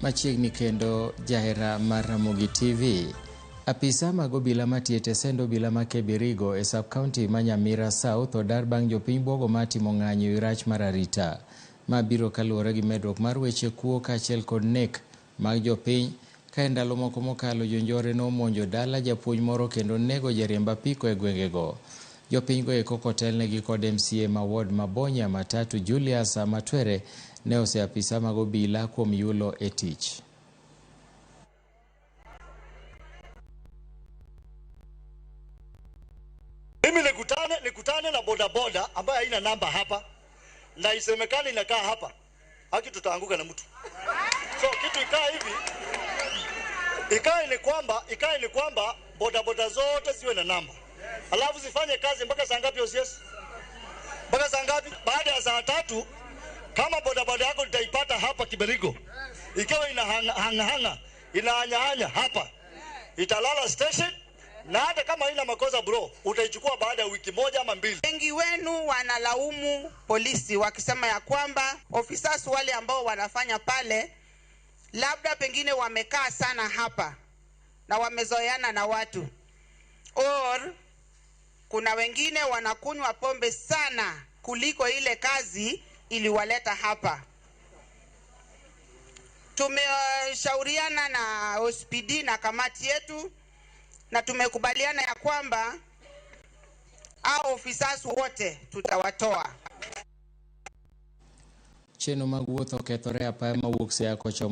Machiegni kendo jahera mar Ramogi TV. Apisa mag obila matiyo e tesend obila ma Kebirigo e sub county ma Nyamira South odar bang' jopiny buogo mar timo ng'anyo e rach mar arita. Ma biro kaluwore gi medruok mar weche kuo kaachiel kod nek mag jopiny ka e ndalo moko mokalo jonjore nomonjo dala japuonj moro kendo nego jariemb apiko e gwengego. Jopiny go eko kotelnegi kod MCA ma ward ma Bonya Matatu Julius Matwere ne ose apisa mag obila kuom yulo e tich. Mimi nikutane na bodaboda ambayo haina namba hapa na isemekane inakaa hapa, haki tutaanguka na mtu. So kitu ikaa hivi, ikae ni kwamba bodaboda zote ziwe na namba, alafu zifanye kazi mpaka saa ngapi OCS? Mpaka saa ngapi? Baada ya saa 3, kama bodaboda yako nitaipata hapa Kiberigo ikiwa ina hanga hanga, inaanyanya hapa, italala station. Na hata kama haina makosa bro, utaichukua baada ya wiki 1 ama 2. Wengi wenu wanalaumu polisi wakisema ya kwamba officers wale ambao wanafanya pale labda pengine wamekaa sana hapa na wamezoeana na watu, or kuna wengine wanakunywa pombe sana kuliko ile kazi iliwaleta hapa. Tumeshauriana na OCPD na kamati yetu na tumekubaliana ya kwamba hao officers wote tutawatoa. Chenro mag wuoth okethore apaya mawuok Siaya kochomo